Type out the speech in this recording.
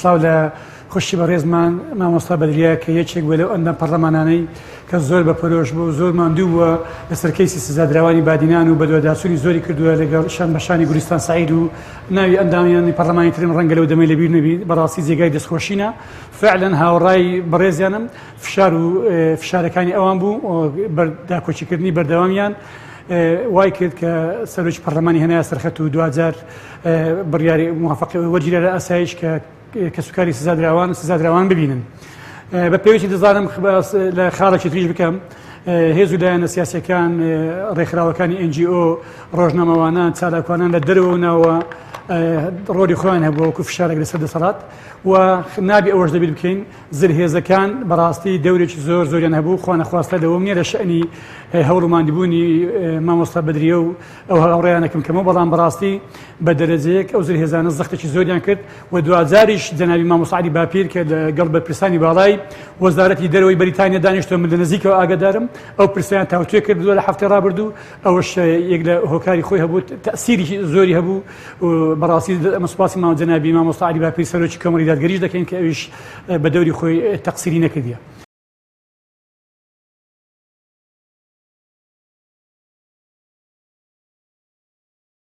سڵاو لە خوشکی بەڕێزمان مامۆستا بەدریە کە یەکێک بووە لەو ئەندام پەڕلەمانانەی کە زۆر بە پەرۆش بوو و زۆر ماندوو بووە لەسەر کەیسی سزادراوانی بادینان و بەدواداچوونی زۆری کردووە لەگەڵ شان بە شانی گولیستان سەعید و ناوی ئەندامیانی پەڕلەمانی ترم ڕەنگە لەو دەمەی لەبیر نەبی بەڕاستی جێگای دەستخۆشینە فعلا هاوڕای بەڕێزیانم فشار و فشارەکانی ئەوان بوو داکۆکیکردنی بەردەوامیان وای کرد کە سەرۆکی پەرلەمانی هێنایە سەرخەت و دواجار بڕیاری موافقی وەرگیرا لە ئاسایش کە کەسوکاری سزادراوان سزادراوان ببینن. بە پێویستی دەزانم لە خاڵێکی تریش بکەم هێز و لایەنە سیاسەکان ڕێکخراوەکانی NGO ڕۆژنامەوانان چالاکوانان لە دەرەوە و ناوە ڕۆلی خۆیان هەبووە وەکو فشارێک لەسەر دەسەڵات و نابی ئەوەش دەبیر بکەین زلهێزەکان بەڕاستی دەورێکی زۆر زۆریان هەبوو، خوانەخواستە لەوەم نیە لە شەئنی هەوڵ و ماندبوونی مامۆستا بەدریە و ئەو هاوڕێیانەکم کەمەوە، بەڵام بەڕاستی بە دەرەجەیەک ئەو زلهێزانە زەختێکی زۆریان کرد و دواجاریش جەنابی مامۆستا عەلی باپیر کە لەگەڵ بەرپرسانی باڵای وەزارەتی دەرەوەی بەریتانیا دانیشتووە من لە نزیکەوە ئاگادارم ئەو پرسەیان تاوتوێ کردووە لە هەفتەی ڕابردوو ئەوەش یەک لە هۆکاری خۆی هەبوو تەئسیری زۆری هەبوو بەڕاستی ئەمە سوپاسی مام جەنابی مامۆستا عەلی باپیر سەرۆکی کۆمەڵی دادگەریش دەکەین کە ئەویش بە دەوری خۆی تەقسیری نەکردیە.